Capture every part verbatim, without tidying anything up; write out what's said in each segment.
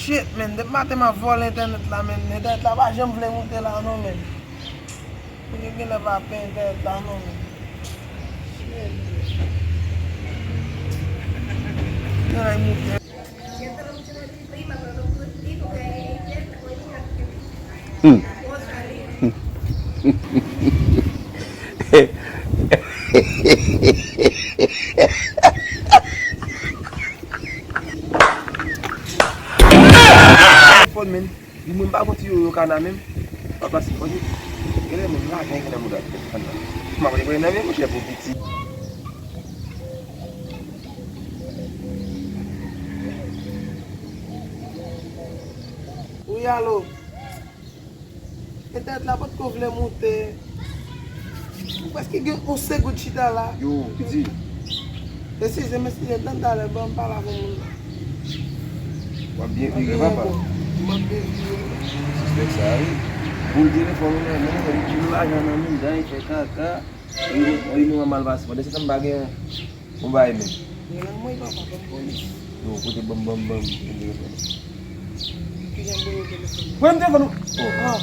Shit, man, depi maten m ap vòlè entènèt la, man. Entènèt la pa janm vle moute la, non, man. Mwen gen lè pa peye entènèt la, non, man. Shit. Nan lè moute. Hmm. Telefòn, men. Li menm pa gon ti yoyo kana menm. Pa pase fò di. Genlè menm lajan gen nan mouda telefòn nan. M ap regle nan men mouche pou piti. Wi, alo. Entènèt la potko vle moute. Ou prèske gen yon segonn chita la. Yo, piti. Eskize m, eskize m, tann talè, ban m pale avè moun nan. W ap byen vire, papa. M ap byen vire. Sispèk sa, wi. Boul telefòn ou nan men, li di nou lajan nan mouda, li fè kaka. Li, li nou an mal pase. Pandan se tan m pa gen yon bagay menm. Yo, la mwen papa, ban m polis. Yo, kote ban m, ban m, ban m, ban m telefòn. Kijan m voye telefòn? Pran telefòn ou. Oh. Ah.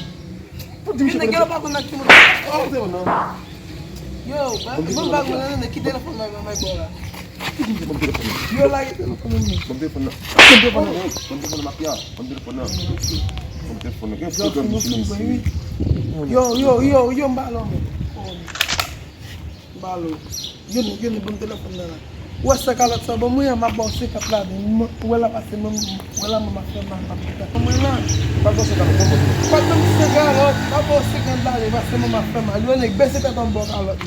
Pou di misye nèg yo pa konn ak ki moun. Oh, telefòn nan. Yo, ban m bag mwen nan, ki telefòn nan, nan bò la. Ki di misye ban m telefòn nan? Yo, lage telefòn nan. Ban m telefòn nan. Ban m telefòn nan. Ban m telefòn nan, mafya. Ban m telefòn nan. Ban m telefòn nan. Gen pwoblèm misye menm si. Yo, yo, yo, yo, m ba lò men. Oh. Balo. Yo, yo, ban m telefòn nan la. Ou wè sa kalòt sa ban mwen an, m ap ba w senkant la. Ou wè la pase mwen, ou wè la mwen m ap fè mal, m ap fè. Mwen la. Pa t ban senkant, ban mwen. Pa t ban m senkant, pa t ban w senkant la, pase mwen m ap fè mal. Yo, nèg, bese tèt an, m ba w kalòt.